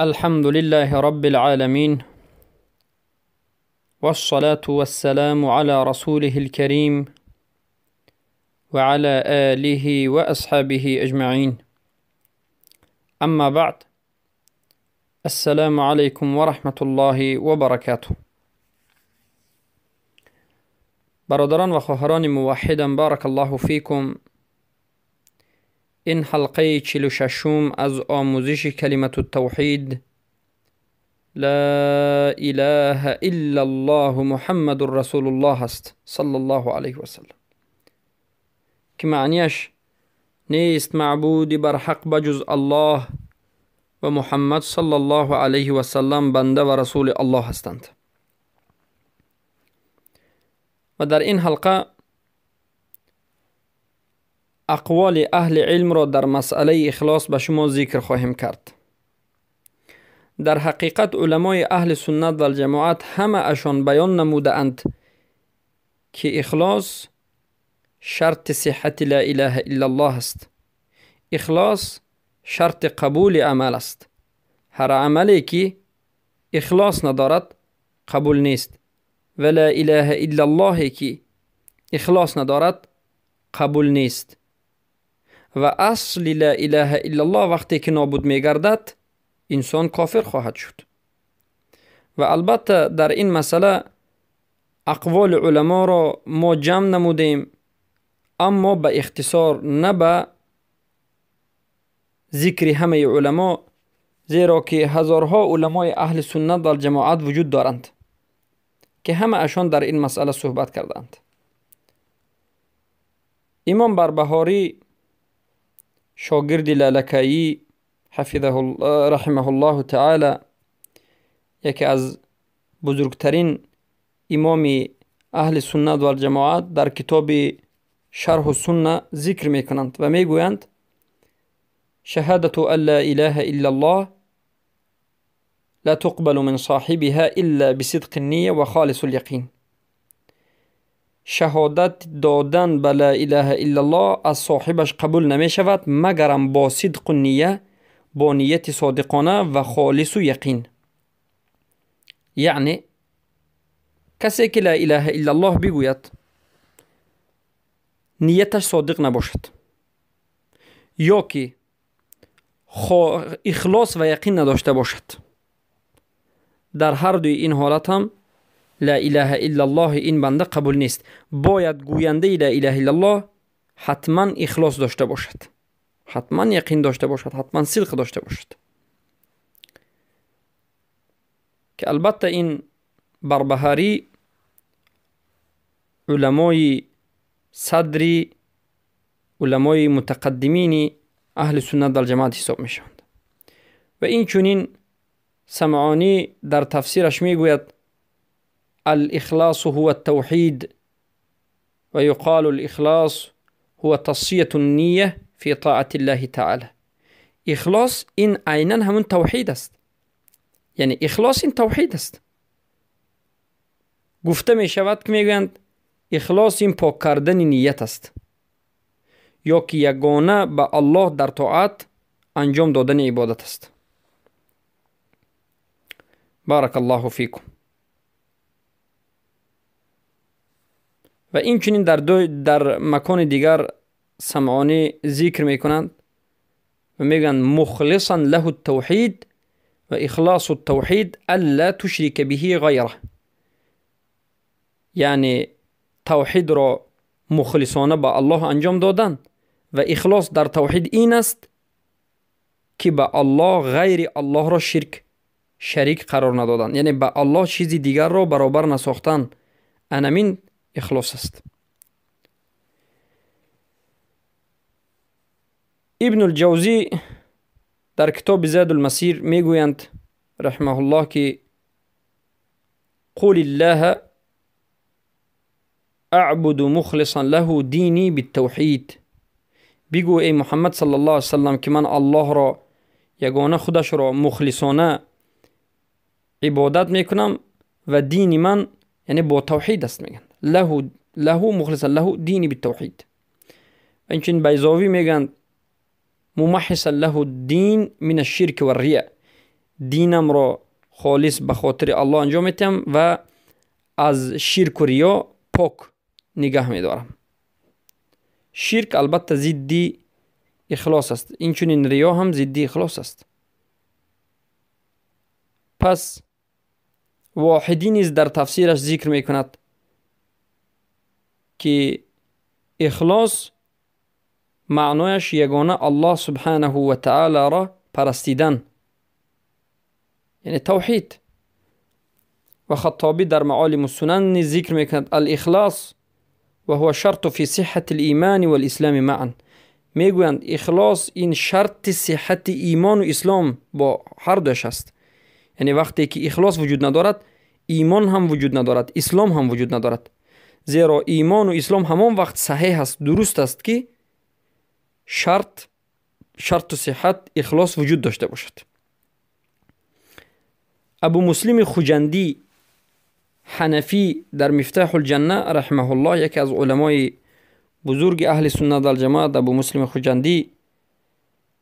الحمد لله رب العالمين، والصلاة والسلام على رسوله الكريم وعلى آله وأصحابه أجمعين. أما بعد، السلام عليكم ورحمة الله وبركاته. برادران و خواهران موحدم، بارک الله فیکم. این حلقه 46 از آموزش کلمة التوحید لا اله الا الله محمد رسول الله است صلی الله علیه و سلم، که معنیش نیست معبودی بر حق بجز الله و محمد صلی الله علیه و سلم بنده و رسول الله هستند. و در این حلقه اقوال اهل علم را در مسئله اخلاص به شما ذکر خواهیم کرد. در حقیقت علمای اهل سنت و الجماعت همه اشان بیان نموده اند که اخلاص شرط صحت لا اله الا الله است. اخلاص شرط قبول عمل است. هر عملی که اخلاص ندارد قبول نیست، و لا اله الا الله که اخلاص ندارد قبول نیست. و اصل لا اله الا الله وقتی که نابود میگردد انسان کافر خواهد شد. و البته در این مسئله اقوال علما را ما جمع نمودیم، اما به اختصار، نه به ذکر همه علما، زیرا که هزارها علمای اهل سنت و جماعت وجود دارند که همه اشان در این مسئله صحبت کردند. امام بربهاری شاگرد لالکایی حفظه رحمه الله تعالی، یکی از بزرگترین امام اهل سنت و الجماعت، در کتاب شرح السنه ذکر میکنند و میگویند شهادة أن لا إله إلا الله لا تقبل من صاحبها إلا بصدق النية وخالص اليقين. شهادت دادن به لا اله الا الله از صاحبش قبول نمی شود مگرم با صدق النیه، با نیت صادقانه و خالص و یقین. یعنی کسی که لا اله الا الله بگوید نیتش صادق نباشد یا که اخلاص و یقین نداشته باشد، در هر دوی این حالت هم لا اله الا الله این بنده قبول نیست. باید گوینده لا اله الا الله حتما اخلاص داشته باشد، حتما یقین داشته باشد، حتما صدق داشته باشد. که البته این بربهاری علمای صدری، علمای متقدمین اهل سنت والجماعت حساب میشوند. و این چنین سمعانی در تفسیرش میگوید الإخلاص هو التوحيد، ويقال الإخلاص هو تصفية النية في طاعة الله تعالى. إخلاص إن عينا هم توحيد است، یعنی اخلاص این توحید است. گفته می شود که میگویند اخلاص این پاک کردن نیت است، یا که یگانه به الله در طاعت انجام دادن عبادت است. بارک الله فیکم. و این چنین در مکان دیگر سمعانی ذکر میکنند و میگن مخلصا له التوحید و اخلاص التوحید الا تشرک به غیره. یعنی توحید را مخلصانه با الله انجام دادن و اخلاص در توحید این است که به الله غیر الله را شریک قرار ندادن، یعنی به الله چیزی دیگر را برابر نساختن. انمین اخلاص است. ابن الجوزی در کتاب زاد المسیر میگویند رحمه الله که قول الله اعبد مخلصا له دینی بالتوحید. بگو ای محمد صلی الله علیه وسلم که من الله را یگانه خودش را مخلصانه عبادت میکنم و دین من یعنی با توحید است. میگن له مخلصا له دینی بالتوحید. و اینچنین بیضاوی میگن ممحصا له الدین من الشرک والریاء، динамро холис ба хотири Аллоҳ анҷом медиҳам ва аз ширку риё пок нигаҳ медорам. Ширк албатта зидди ихлос аст, инчунин риё ҳам зидди ихлос аст. Пас Воҳидӣ низ дар тафсираш зикр мекунад, ки ихлос маънояш ягона Аллоҳ субҳанаҳу ва таолоро парастидан, яъне тавҳид. Ва Хаттобӣ дар Маолиму Сунан низ зикр мекунад: алихлос ва ҳува шарту фи сиҳҳати лимани валислами маъан. Мегӯянд, ихлос ин шарти сиҳҳати имону ислом бо ҳар дуяш аст. Яъне вақте ки ихлос вуҷуд надорад, имон ҳам вуҷуд надорад, ислом ҳам вуҷуд надорад. Зеро имону ислом ҳамон вақт саҳеҳ аст, дуруст аст, ки шарту сиҳҳат ихлос вуҷуд дошта бошад. Абу Муслими Хуҷандӣ Ҳанафӣ дар Мифтаҳулҷанна раҳимаҳуллоҳ, яке аз уламои бузурги аҳли суннат валҷамоат, Абу Муслими Хуҷандӣ,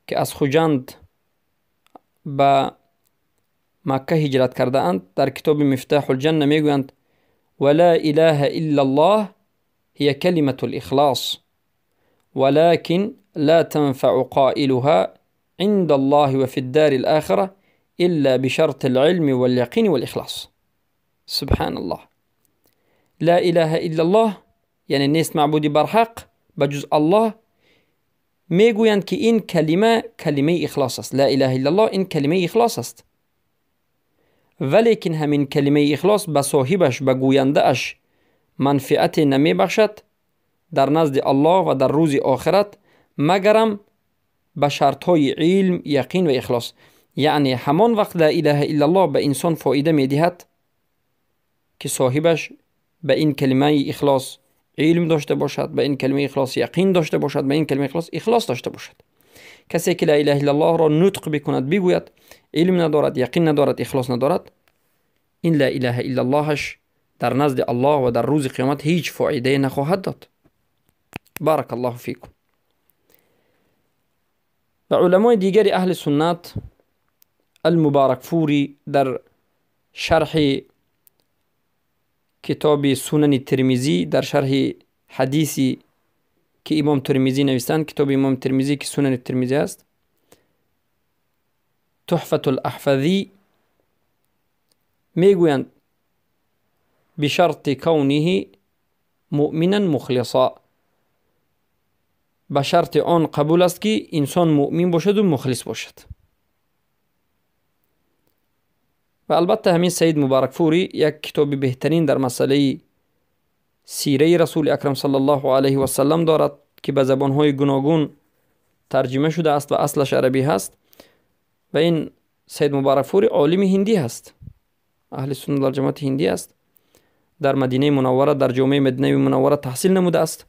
ки аз Хуҷанд ба Макка ҳиҷрат кардаанд, дар китоби Мифтаҳулҷанна мегӯянд: ва ла илаҳа иллаллоҳ ҳия калиматул ихлос валакин ла танфаъу қоилуҳа инда Аллоҳи ва фи ддари л-охира илла бишарти л-илми вал-яқини вал-ихлос. Субҳаналлоҳ. Ла илаҳа иллаллоҳ, яъне нест маъбуди барҳақ ба ҷуз Аллоҳ, мегӯянд, ки ин калима калимаи ихлос аст. Ла илаҳа иллаллоҳ ин калимаи ихлос аст, валекин ҳамин калимаи ихлос ба соҳибаш, ба гӯяндааш манфиате намебахшад дар назди Аллоҳ ва дар рӯзи охират, магарам ба шартҳои илм, яқин ва ихлос. Яъне ҳамон вақт ла илаҳа иллаллоҳ ба инсон фоида медиҳад, ки соҳибаш ба ин калимаи ихлос илм дошта бошад, ба ин калимаи ихлос яқин дошта бошад, ба ин калимаи ихлос ихлос дошта бошад. Касе ки ла илаҳа иллаллоҳро нутқ бикунад, бигӯяд, илм надорад, яқин надорад, ихлос надорад, ин ла илаҳа иллаллоҳаш дар назди Аллоҳ ва дар рӯзи қиёмат ҳеҷ фоидае нахоҳад дод. Баракаллоҳу фикум. Ва уламои дигари аҳли суннат, Алмубаракфурӣ дар шарҳи китоби Сунани Термизӣ, дар шарҳи ҳадиси ки Имом Термизӣ навистанд, китоби Имом Термизӣ ки Сунани Термизӣ аст, Туҳфатул Аҳфазӣ мегӯянд: бишарти кавниҳи муъминан мухлисо, ба шарти он қабул аст, ки инсон муъмин бошаду мухлис бошад. Ва албатта ҳамин Саид Мубаракфурӣ як китоби беҳтарин дар масъалаи сираи Расули Акрам саллаллоҳу алайҳи васаллам дорад, ки ба забонҳои гуногун тарҷима шудааст ва аслаш арабӣ ҳаст. Ва ин Саид Мубаракфурӣ олими ҳиндӣ ҳаст, аҳли суннат валҷамоати ҳиндӣ аст, дар Мадинаи Мунаввара, дар ҷомеаи Мадинаи Мунаввара таҳсил намудааст.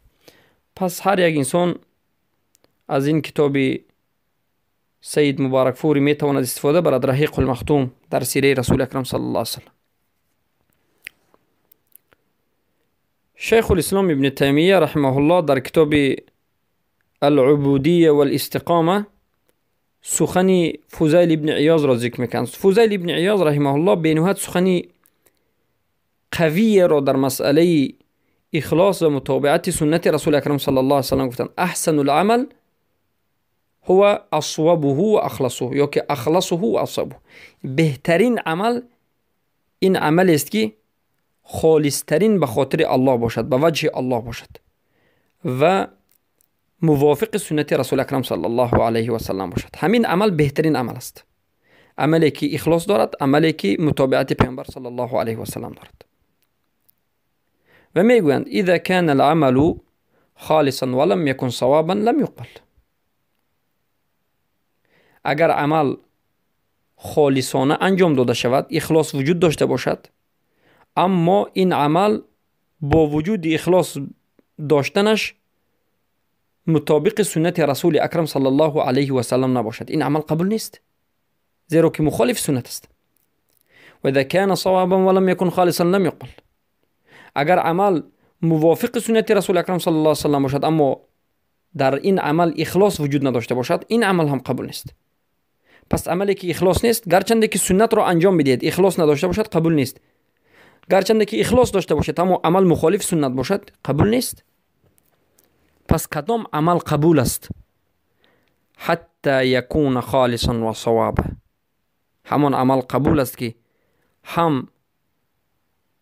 Пас ҳар як инсон аз ин китоби Саид Мубаракфурӣ метавонад истифода барад, Раҳиқул Махтум дар сираи Расули Акрам саллаллоҳу алайҳи васаллам. Шайхулислом Ибни Таймия раҳимаҳуллоҳ дар китоби Алъубудия валистиқома сухани Фузайл ибни Иёзро зикр мекунад. Фузайл ибни Иёз раҳимаҳуллоҳ бениҳоят сухани қавиеро дар масъалаи ихлос ва мутобиати суннати Расули Акрам саллаллоҳу алайҳи васаллам гуфтанд: аҳсанул амал ҳува асвабуҳу ва ахласуҳу, ё ки ахласуҳу ва асвабуҳу. Беҳтарин амал ин амалест, ки холистарин ба хотири Аллоҳ бошад, ба ваҷҳи Аллоҳ бошад ва мувофиқи суннати Расули Акрам саллаллоҳу алайҳи васаллам бошад. Ҳамин амал беҳтарин амал аст, амале ки ихлос дорад, амале ки мутобиати Паёмбар саллаллоҳу алайҳи васаллам дорад. Ва мегӯянд: иза кана ал-амалу холисан ва лам якун савобан лам юқбал. Агар амал холисона анҷом дода шавад, ихлос вуҷуд дошта бошад, аммо ин амал бо вуҷуди ихлос доштанаш мутобиқи суннати Расули Акрам саллаллоҳу алайҳи васаллам набошад, ин амал қабул нест, зеро ки мухолифи суннат аст. Ва иза кана савобан ва лам якун холисан лам юқбал. Агар амал мувофиқи суннати Расули Акрам саллаллоҳу алайҳи васаллам бошад, аммо дар ин амал ихлос вуҷуд надошта бошад, ин амал ҳам қабул нест. Пас амале ки ихлос нест, гарчанде ки суннатро анҷом бидиҳед, ихлос надошта бошад, қабул нест. Гарчанде ки ихлос дошта бошад, аммо амал мухолиф суннат бошад, қабул нест. Пас кадом амал қабул аст? Ҳатта якуна холисан ва саваба. Ҳамон амал қабул аст ки ҳам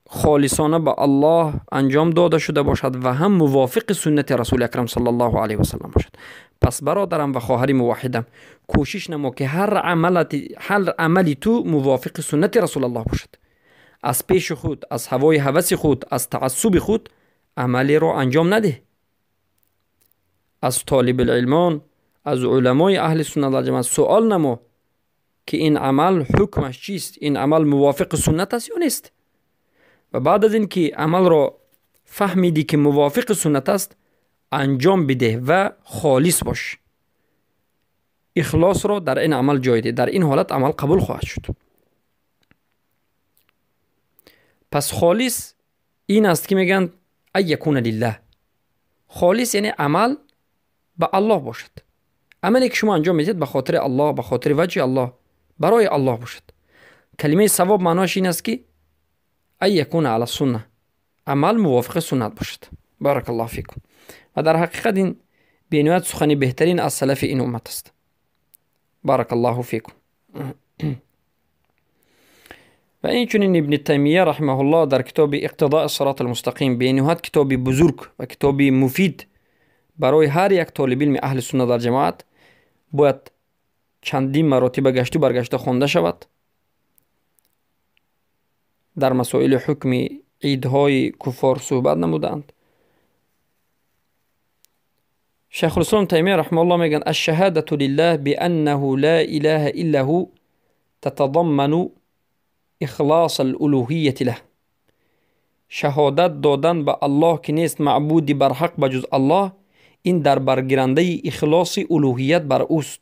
холисона ба Аллоҳ анҷом дода шуда бошад ва ҳам мувофиқи суннати Расули Акрам саллаллоҳу алайҳи васаллам бошад. Пас бародарам ва хоҳари муваҳҳидам, кӯшиш намо ки ҳар амали ту мувофиқи суннати Расулаллоҳ бошад. Аз пеши худ, аз ҳавои ҳаваси худ, аз таассуби худ амалеро анҷом надеҳ. Аз толибилилмон, аз уламои аҳли суннат вал ҷамоат суол намо ки ин амал ҳукмаш чист, ин амал мувофиқи суннат аст ё нест. Ва баъд аз ин ки амалро фаҳмидӣ ки мувофиқи суннат аст, анҷом бидеҳ ва холис бош. Ихлосро дар ин амал ҷой деҳ. Дар ин ҳолат амал қабул хоҳад шуд. Пас холис ин аст ки мегӯянд ан якуна лиллаҳ. Холис яъне амал ба Аллоҳ бошад. Амале ки шумо анҷом медиҳед ба хотири Аллоҳ, ба хотири ваҷҳи Аллоҳ, барои Аллоҳ бошад. Калимаи савоб маъноаш ин аст ки ан якуна ала сунна, амал мувофиқи суннат бошад. Баракаллоҳу фикум. Ва дар ҳақиқат ин бениҳоят сухани беҳтарин аз салафи ин уммат аст. Баракаллоҳу фикум. Ва инчунин Ибни Таймия раҳимаҳуллоҳ дар китоби Иқтидои сироти алмустақим, бениҳоят китоби бузург ва китоби муфид барои ҳар як толибилми аҳли суннат вал ҷамоат, бояд чандин маротиба гашту баргашта хонда шавад. Дар масоили ҳукми идҳои куффор суҳбат намудаанд. Шайхулислом Таймия раҳимаҳуллоҳ мегӯянд: аш-шаҳадату лиллаҳ бианнаҳу ла илаҳа илла ҳу татадамману ихлос ал-улуҳияти лаҳ. Шаҳодат додан ба Аллоҳ ки нест маъбуди барҳақ ба ҷуз Аллоҳ, ин дар баргирандаи ихлоси улуҳият бар ӯст.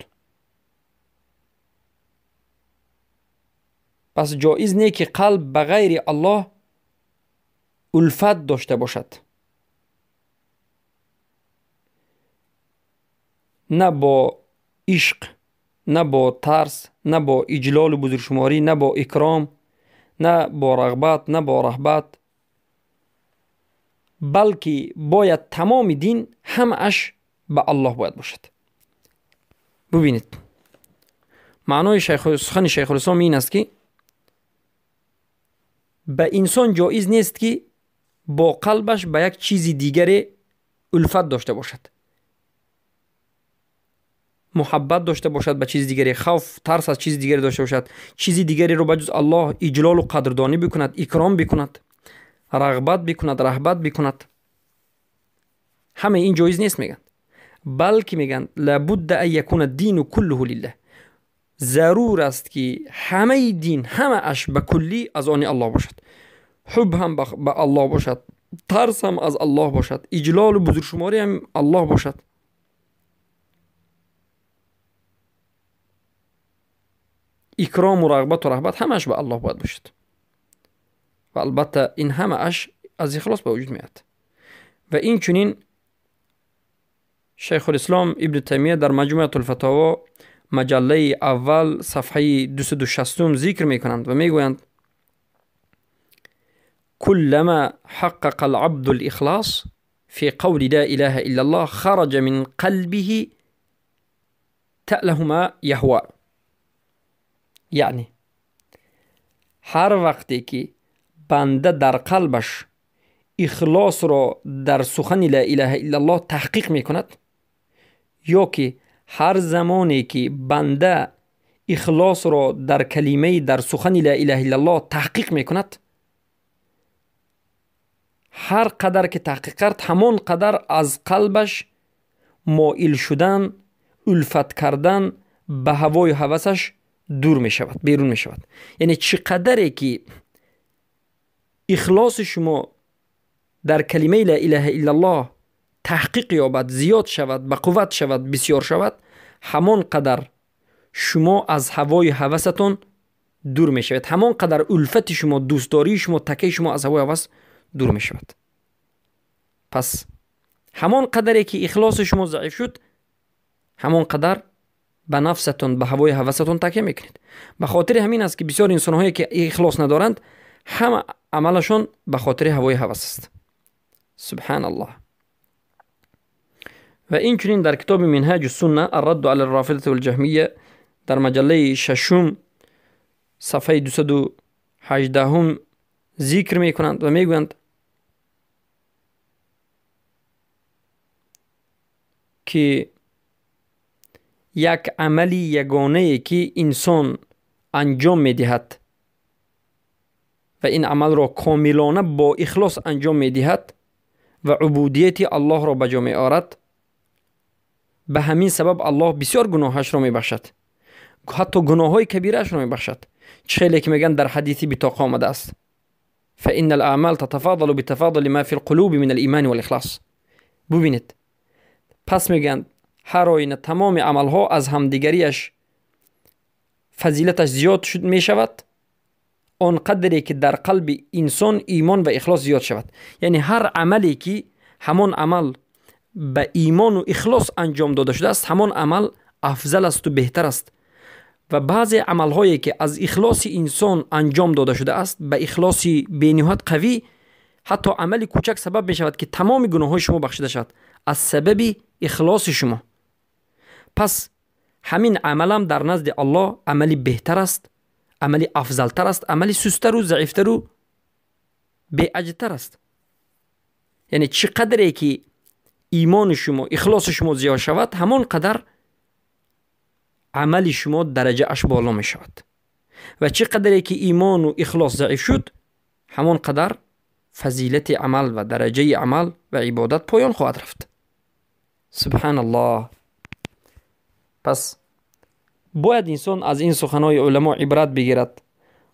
Пас ҷоиз не ки қалб ба ғайри Аллоҳ улфат дошта бошад, на бо ишқ, на бо тарс, на бо иҷлолу бузургшуморӣ, на бо икром, на бо рағбат, на бо раҳбат, балки бояд тамоми дин ҳамааш ба Аллоҳ бояд бошад. Бубинед, маънои сухани Шайхулислом ин аст ки ба инсон ҷоиз нест ки бо қалбаш ба як чизи дигаре улфат дошта бошад, муҳаббат дошта бошад ба чизи дигаре, хавф, тарс аз чизи дигаре дошта бошад, чизи дигареро ба ҷуз Аллоҳ иҷлолу қадрдонӣ бикунад, икром бикунад, рағбат бикунад, раҳбат бикунад. Ҳамаи ин ҷоиз нест, мегӯянд. Балки мегӯянд лабудда ан якуна дину куллуҳу лиллаҳ. Зарур аст ки ҳамаи дин, ҳамааш ба куллӣ аз они Аллоҳ бошад. Ҳуб ҳам ба Аллоҳ бошад, тарс ҳам аз Аллоҳ бошад, иҷлолу бузургшуморӣ ҳам Аллоҳ бошад. Икрому рағбату раҳбат ҳамааш ба Аллоҳ бояд бошад. Ва албатта ин ҳамааш аз ихлос ба вуҷуд меояд. Ва инчунин Шайхулислом Ибни Таймия дар Маҷмӯатул-фатово маҷаллаи аввал сафҳаи 260 зикр мекунанд ва мегӯянд: куллама ҳаққақа алабду алихлос фи қавли ла илаҳа иллаллоҳ хараҷа мин қалбиҳи таълаҳу ма яҳва. Яъне ҳар вақте ки банда дар қалбаш ихлосро дар сухани ла илаҳа иллаллоҳ таҳқиқ мекунад, ё ки ҳар замоне ки банда ихлосро дар калимаи дар сухани ла илаҳа иллаллоҳ таҳқиқ мекунад, ҳар қадар ки таҳқиқ кард, ҳамон қадар аз қалбаш моил шудан, улфат кардан ба ҳавою ҳавасаш дур мешавад, берун мешавад. Яъне чӣ қадаре ки ихлоси шумо дар калимаи ла илаҳа иллаллоҳ таҳқиқ ёбад, зиёд шавад, ба қувват шавад, бисёр шавад, ҳамон қадар шумо аз ҳавою ҳавасатон дур мешавед, ҳамон қадар улфати шумо, дӯстдории шумо, такаи шумо аз ҳавою ҳавас дур мешавад. Пас ҳамон қадаре ки ихлоси шумо заиф шуд, ҳамон қадар ба нафсатон, ба ҳавои ҳавасатон такя мекунед. Ба хотири ҳамин аст, ки бисёр инсонҳое, ки ихлос надоранд, ҳама амалашон ба хотири ҳавои ҳавас аст. Субҳаналлоҳ. Ва инчунин дар китоби Минҳаҷу Сунна Аррадду ала Рафидати валҷаҳмия дар маҷаллаи шашум сафҳаи 218 зикр мекунанд ва мегӯянд, ки як амали ягонае, ки инсон анҷом медиҳад ва ин амалро комилона бо ихлос анҷом медиҳад ва убудияти Аллоҳро ба ҷо меорад, ба ҳамин сабаб Аллоҳ бисёр гуноҳашро мебахшад, ҳатто гуноҳҳои кабираашро мебахшад. Чӣ хеле ки мегӯянд, дар ҳадиси битоқа омадааст: فإن الأعمال تتفاضل بتفاضل ما في القلوب من الإيمان والإخلاص. бубинед, пас мегӯянд, ҳар оина тамоми амалҳо аз ҳамдигариаш фазилаташ зиёд мешавад, он қадре ки дар қалби инсон имон ва ихлос зиёд шавад. Яъне ҳар амале ки ҳамон амал ба имону ихлос анҷом дода шудааст, ҳамон амал афзал асту беҳтар аст. Ва баъзе амалҳое ки аз ихлоси инсон анҷом дода шудааст, ба ихлоси бениҳоят қавӣ, ҳатто амали кӯчак сабаб мешавад, ки тамоми гуноҳҳои шумо бахшида шавад аз сабаби ихлоси шумо. Пас ҳамин амалам дар назди Аллоҳ амали беҳтар аст, амали афзалтар аст, амали сустару заифтару беаҷртар аст. Яъне чӣ қадре ки имони шумо, ихлоси шумо зиёд шавад, ҳамон қадар амали шумо дараҷааш боло мешавад. Ва чӣ қадре ки имону ихлос заиф шуд, ҳамон қадар фазилати амал ва дараҷаи амал ва ибодат поён хоҳад рафт. Субҳаналлоҳ. Пас бояд инсон аз ин суханҳои уламо ибрат бигирад.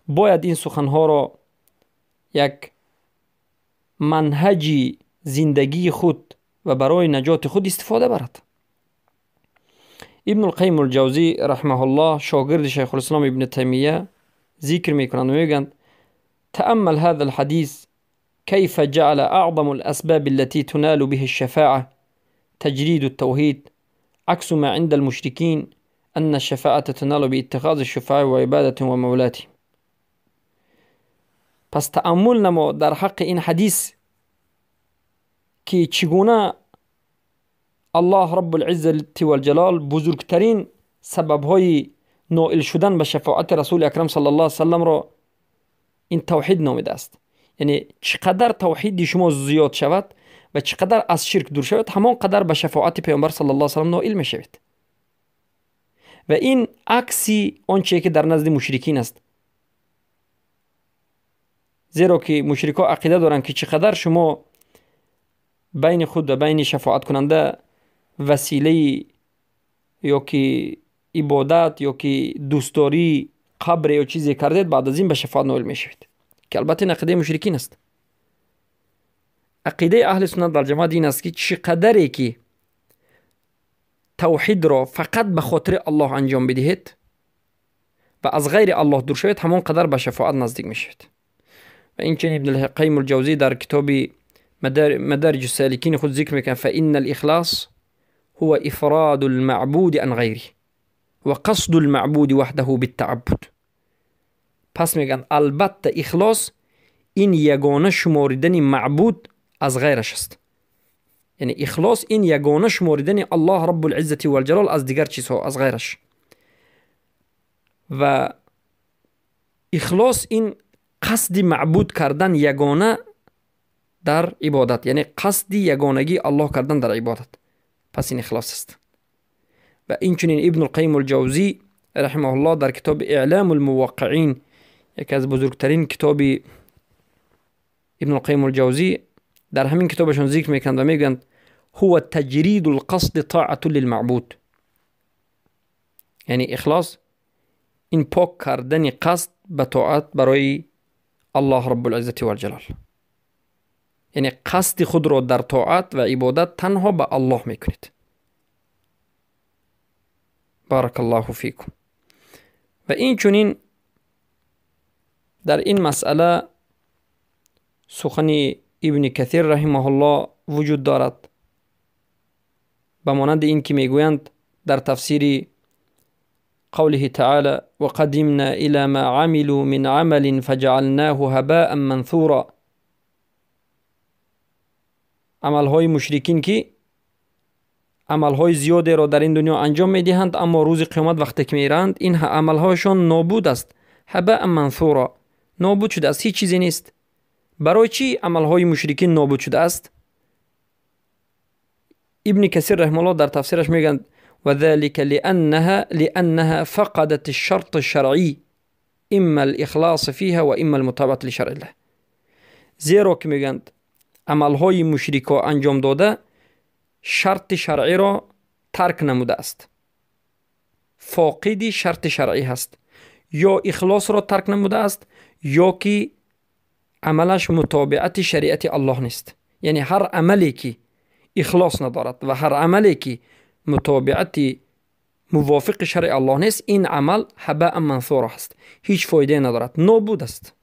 Бояд ин суханҳоро як манҳаҷи зиндагии худ ва барои наҷоти худ истифода барад. Ибн Алқайим Алҷавзӣ раҳмаҳуллоҳ, шогирди Шайхулислом Ибни Таймия, зикр мекунанд ва мегӯянд: تأمل هذا الحديث كيف جعل أعظم الأسباب التي تنال به الشفاعة تجريد التوحيد، عكس ما عند المشركين أن الشفاعة تنال باتخاذ الشفعاء وعبادة ومولاته. پس تأمل نما در حق این حدیث که چگونه الله رب العزة والجلال بزرگترین سببهای نائل شدن به شفاعت رسول اکرم صلی الله علیه وسلم را این توحید نامیده است. یعنی چقدر توحید شما زیاد شود و چقدر از شرک دور شود، همان قدر به شفاعت پیامبر صلی الله علیه وسلم نائل میشوید. و این عکسی آنچه که در نزد مشرکین است، زیرا که مشرکا عقیده دارند که چقدر شما بین خود و بین شفاعت کننده وسیله یا که عبادت یا که دوستداری قبر یا چیزی کردید، بعد از این به شفاعت نائل میشوید، که البته این عقیده مشرکین است. عقیده اهل سنت در جماعت این است که چقدری که توحید را فقط به خاطر الله انجام بدهید و از غیر الله دور شوید، همان قدر به شفاعت نزدیک میشوید. و این چنین ابن القیم الجوزی در کتاب مدارج السالکین خود ذکر میکنه: فإن الإخلاص هو إفراد المعبود عن غیره و قصد المعبود وحده بالتعبد. پس میگن البته اخلاص این یگانه شماردن معبود از غیرش است. یعنی اخلاص این یگانه شماردن الله رب العزة والجلال از دیگر چیزها، از غیرش. و اخلاص این قصد معبود کردن یگانه در عبادت، یعنی قصد یگانگی الله کردن در عبادت. پس این اخلاص است. و این چنین ابن القیم الجوزی رحمه الله در کتاب اعلام الموقعین، یکی از بزرگترین کتاب ابن القیم الجوزی، در همین کتابشون ذکر میکنند و میگویند: هو تجرید القصد طاعة للمعبود. یعنی اخلاص این پاک کردن قصد به طاعت برای الله رب العزة والجلال، یعنی قصد خود را در طاعت و عبادت تنها به الله میکنید. بارک الله فیکم. و این چنین در این مسئله سخن ابن کثیر رحمه الله وجود دارد، به مانند این که میگویند در تفسیر قوله تعالى: وقدمنا إلى ما عملوا من عمل فجعلناه هباء منثورا. عملهای مشرکین که عملهای زیادی را در این دنیا انجام میدهند، اما روز قیامت وقتی که میرند این عملهایشان نابود است، هباء منثورا، نابود شده است، هیچ چیزی نیست. برای چی عملهای مشرکین نابود شده است؟ ابن کثیر رحمه الله در تفسیرش میگند: وذلك لأنها فقدت الشرط الشرعي إما الإخلاص فيها وإما المتابعة لشرع الله. زیرا که میگند عملهای مشرکا انجام داده شرط شرعی را ترک نموده است، فاقد شرط شرعی هست، یا اخلاص را ترک نموده است یا که عملش متابعت شریعت الله نیست. یعنی هر عملی که اخلاص ندارد و هر عملی که متابعت موافق شرع الله نیست، این عمل هباء منثورا است، هیچ فایده ندارد، نابود است.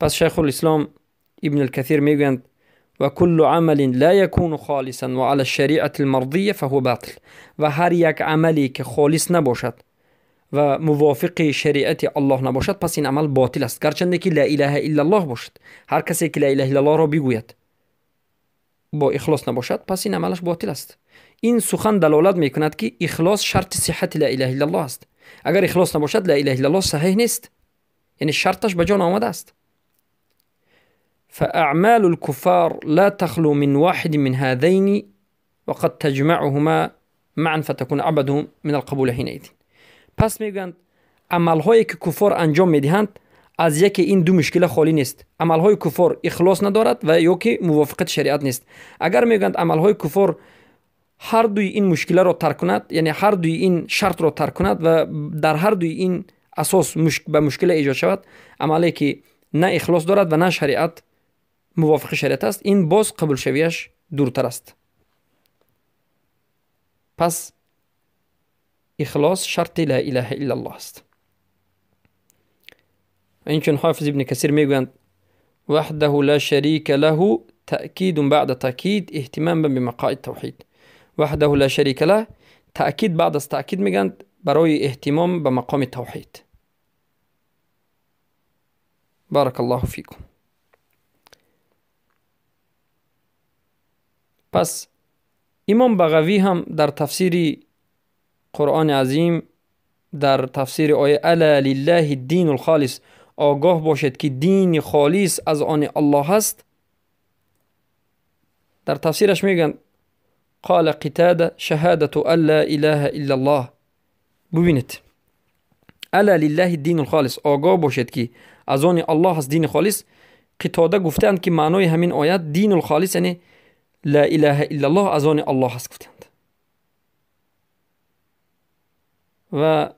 پس شیخ الاسلام ابن الكثير میگویند: وكل عمل لا يكون خالصا وعلى الشريعة المرضية فهو باطل. و هر یک عملی که خالص نباشد و موافق شریعت الله نباشد، پس این عمل باطل است، گرچنده که لا اله الا الله باشد. هر کسی که لا اله الا الله را بگوید با اخلاص نباشد، پس این عملش باطل است. این سخن دلالت میکند که اخلاص شرط صحت لا اله الا الله است. اگر اخلاص نباشد لا اله الا الله صحیح نیست، یعنی شرطش به جان آمده است. فأعمال الكفار لا تخلو من واحد من هذين وقد تجمعهما معا فتكون أبعدهم من القبول حينئذ. پس میگویند عملهایی که کفار انجام میدهند از یکی این دو مشکل خالی نیست. عملهای کفار اخلاص ندارد و یا که موافقت شریعت نیست. اگر میگویند عملهای کفار هر دوی این مشکل را ترک کند، یعنی هر دوی این شرط را ترک کند و در هر دوی این اساس به مشکل ایجاد شود، عملی که نه اخلاص دارد و نه شریعت موافق شریعت است، این باز قبول شویش دورتر است. پس اخلاص شرط لا اله الا الله است. اینچون حافظ ابن کثیر میگویند: وحده لا شریک له تأکید بعد تأکید اهتمام بمقاعد التوحید. وحده لا شریک له تأکید بعد از تأکید میگند برای اهتمام به مقام توحید. بارک الله فیکم. پس امام بغوی هم در تفسیر قرآن عظیم در تفسیر آیه الا لله الدین الخالص، آگاه باشد که دین خالص از آن الله است، در تفسیرش میگن قال قتاده شهادة ان لا اله الا الله. ببینید الا لله الدین الخالص، آگاه باشد که از آن الله است دین خالص. قتاده گفتند که معنای همین آیت دین الخالص یعنی لا اله الا الله از آن الله است گفتند. و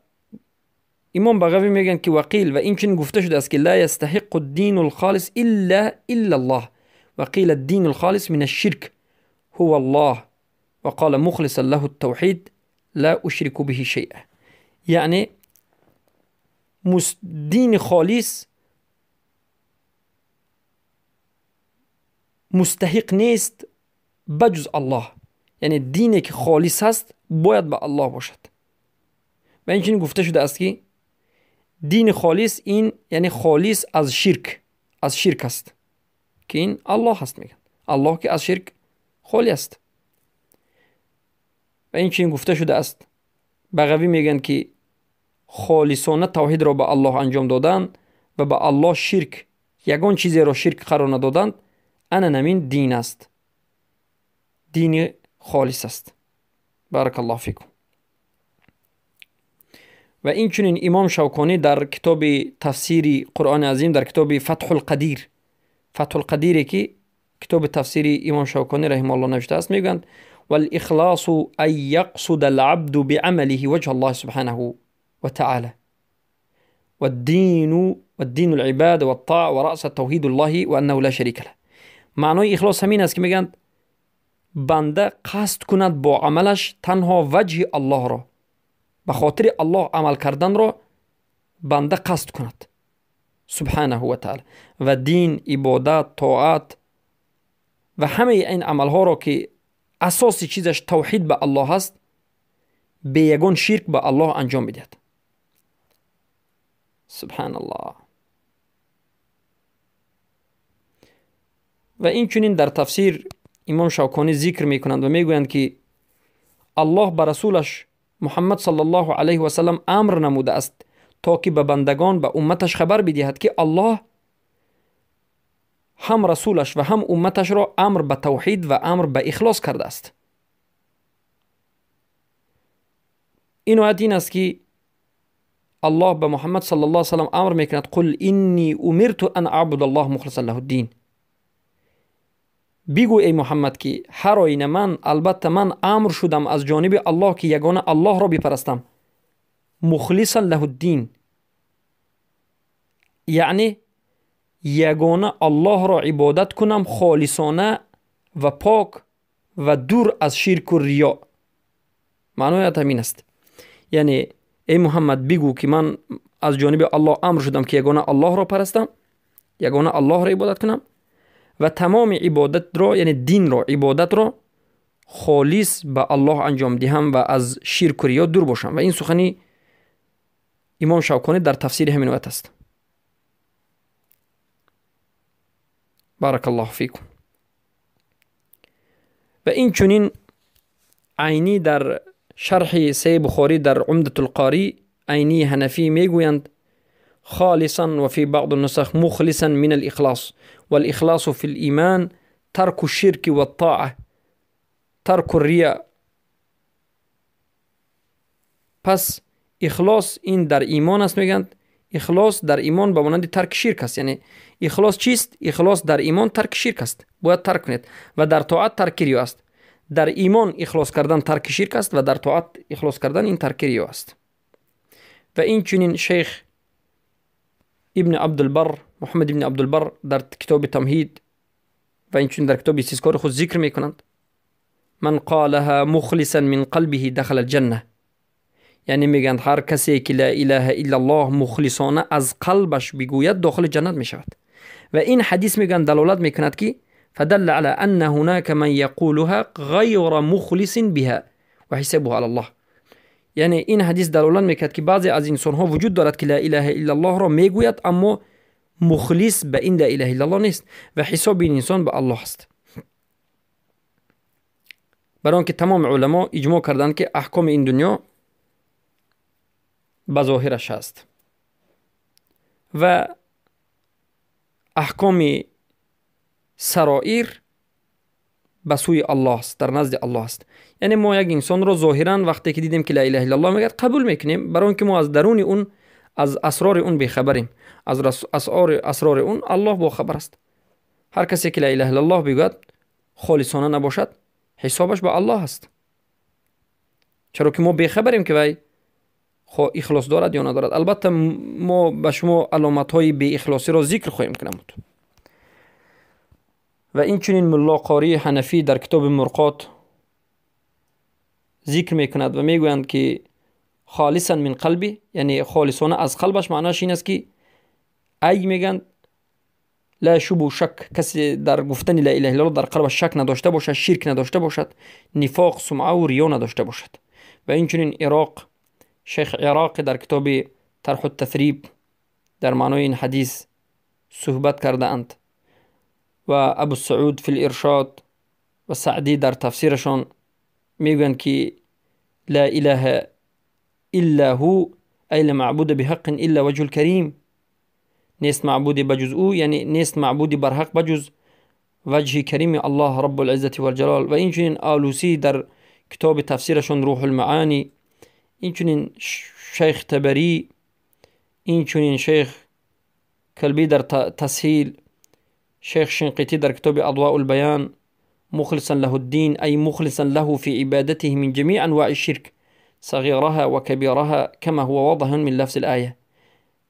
امام بغوی میگن که وقیل، و این چنین گفته شده است که لا یستحق الدین الخالص الا الله، وقیل الدین الخالص من الشرك هو الله، وقال مخلصا له التوحید لا اشرك به شیئا. یعنی دین خالص مستحق نیست بجز الله، یعنی دینی که خالص هست باید به الله باشد. و این چنین گفته شده است که دین خالص این یعنی خالص از شرک، از شرک است که این الله هست، میگن الله که از شرک خالی است. و این چنین گفته شده است، بغوی میگن که خالصانه توحید را به الله انجام دادن و به الله شرک یگان چیزی را شرک قرار ندادند، انا نمین دین است، دین خالص است. بارک الله فیکم. و این چنین امام شوکانی در کتاب تفسیر قرآن عظیم در کتاب فتح القدیر، فتح القدیر که کتاب تفسیر امام شوکانی رحمه الله نوشته است، میگویند والاخلاص ان یقصد العبد بعمله وجه الله سبحانه وتعالى، والدین العباد والطاعة ورأس توحید الله وانه لا شریک له. معنای اخلاص همین است که میگند بنده قصد کند با عملش تنها وجه الله را، به خاطر الله عمل کردن را بنده قصد کند سبحانه و تعالی، و دین، عبادت، طاعت و همه این عملها را که асоси чизаш тавҳид ба Аллоҳ аст, бе ягон ширк ба Аллоҳ анҷом бидиҳад. Субҳаналлоҳ. Ва инчунин дар тафсир имом Шавконӣ зикр мекунанд ва мегӯянд, ки Аллоҳ ба расулаш Муҳаммад саллаллоҳу алайҳи васаллам амр намудааст, то ки ба бандагон, ба умматаш хабар бидиҳад, ки Аллоҳ ҳам расулаш ва ҳам умматашро амр ба тавҳид ва амр ба ихлос кардааст. Ин оят ин аст, ки Аллоҳ ба Муҳаммад саллаллоҳу алайҳи васаллам амр мекунад: қул инни умирту ан аъбуда аллоҳ мухлисан лаҳу ддин. Бигӯ эй Муҳаммад, ки ҳар оина ман, албатта ман амр шудам аз ҷониби Аллоҳ, ки ягона Аллоҳро бипарастам, мухлисан лаҳу ддин, яъне ягона Аллоҳро ибодат кунам холисона ва пок ва дур аз ширку риё. Маъноят ҳамин аст. Яъне эй Муҳаммад, бигӯ, ки ман аз ҷониби Аллоҳ амр шудам, ки ягона Аллоҳро парастам, ягона Аллоҳро ибодат кунам ва тамоми ибодатро, яъне динро, ибодатро холис ба Аллоҳ анҷом диҳам ва аз ширку риё дур бошам. Ва ин сухани имом Шавконӣ дар тафсири ҳамин оят аст. Баракаллоҳу фикум. Ва инчунин Айнӣ дар шарҳи Саҳеҳи Бухорӣ дар Умдатулқорӣ Айнии Ҳанафӣ мегӯянд: خالصا وفي بعض النسخ مخلصا من الإخلاص، والإخلاص في الإيمان ترك الشرك والطاعة ترك الرياء. پس اخلاص این در ایمان است. میگند اخلاص در ایمان به مانند ترک شرک است. یعنی اخلاص چیست؟ اخلاص در ایمان ترک شرک است، باید ترک کنید. و در طاعت ترک ریا است. در ایمان اخلاص کردن ترک شرک است و در طاعت اخلاص کردن این ترک ریا است. و این چنین شیخ ابن عبدالبر، محمد ابن عبدالبر در کتاب تمهید و این چنین در کتاب استذکار خود ذکر میکنند: من قالها مخلصا من قلبه دخل الجنه. یعنی میگند هر کسی که لا اله الا الله مخلصانه از قلبش بگوید داخل جنت میشود. و این حدیث میگن دلالت میکند که فدل على ان هناك من يقولها غير مخلص بها وحسابه على الله. یعنی این حدیث دلالت میکند که بعضی از انسان ها وجود دارد که لا اله الا الله را میگوید اما مخلص به این لا اله الا الله نیست و حساب این انسان به الله است. برای آنکه تمام علما اجماع کردند که احکام این دنیا به ظاهرش است و احکام سرائر به سوی الله است، در نزد الله است. یعنی ما یک انسان را ظاهرا وقتی که دیدیم که لا اله الا الله میگه قبول میکنیم، برای اینکه ما از درون اون، از اسرار اون بیخبریم، از اسرار اون الله با خبر است. هر کسی که لا اله الا الله بگوید خالصانه نباشد حسابش به الله است، چرا که ما بیخبریم که وی اخلاص دارد یا ندارد. البته ما به شما علامت های بی اخلاصی را ذکر خواهیم کرد. و این چنین ملا قاری حنفی در کتاب مرقات ذکر میکند و میگویند که خالصا من قلبی، یعنی خالصانه از قلبش، معناش این است که ای میگند لا شب و شک، کسی در گفتن لا اله الا الله در قلبش شک نداشته باشد، شرک نداشته باشد، نفاق، سمعه و ریا نداشته باشد. و این چنین عراق، شیخ عراقی در کتاب طرح التثریب در معنای این حدیث صحبت کرده اند و ابو سعود فی الارشاد و سعدی در تفسیرشان میگویند که لا اله الا هو ای لا معبود بحق الا وجه الکریم، نیست معبودی بجز او، یعنی نیست معبودی برحق بجز وجه کریم الله رب العزة والجلال. و این چنین آلوسی در کتاب تفسیرشان روح المعانی، این چنین شیخ تبری، این چنین شیخ کلبی در تسهیل، شیخ شنقیطی در کتاب اضواء البیان، مخلصا له الدین ای مخلصا له في عبادته من جميع انواع الشرك صغيرها وكبيرها كما هو واضح من لفظ الآية.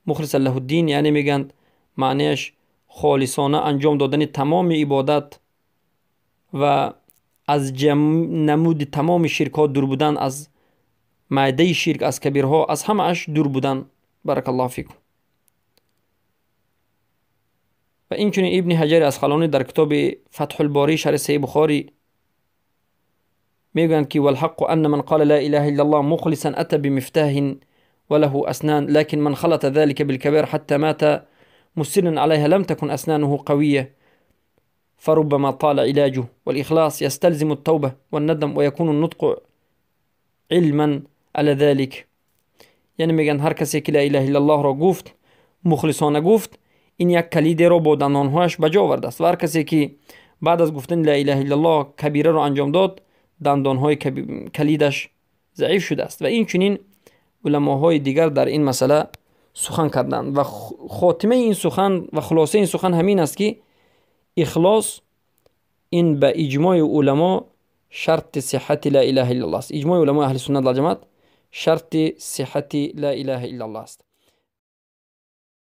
مخلصا له الدین یعنی میگن معنیش خالصانه انجام دادن تمام عبادت و از نمود تمام شرک ها دور بودن، از معده شرک، از کبیرها، از همه اش دور بودن. بارک الله فیکم. و این چنین ابن حجر عسقلانی در کتاب فتح الباری شرح صحیح بخاری Мегӯянд ки والحق أن من قال لا إله إلا الله مخلصا أتى بمفتاح وله أسنان، لكن من خلط ذلك بالكبائر حتى مات مسنا عليها لم تكن أسنانه قوية فربما طال علاجه. والإخلاص يستلزم التوبة والندم ويكون النطق علما على ذلك. Яъне мегӯянд, ҳар касе ки ла илаҳа иллаллоҳро гуфт, мухлисона гуфт, ин як калидеро бо дандонҳояш ба ҷо овардааст, ва ҳар касе ки баъд аз гуфтани ла илаҳа иллаллоҳ кабираро анҷом дод, дандонҳои калидаш заиф шудааст. Ва инчунин уламоҳои дигар дар ин масъала сухан карданд. Ва хотимаи ин сухан ва хулосаи ин сухан ҳамин аст, ки ихлос ин ба иҷмои уламо шарти сиҳати ла илаҳа иллаллоҳ аст. Иҷмои уламои аҳли суннат валҷамоат шарти сиҳати ла илаҳа иллаллоҳ аст.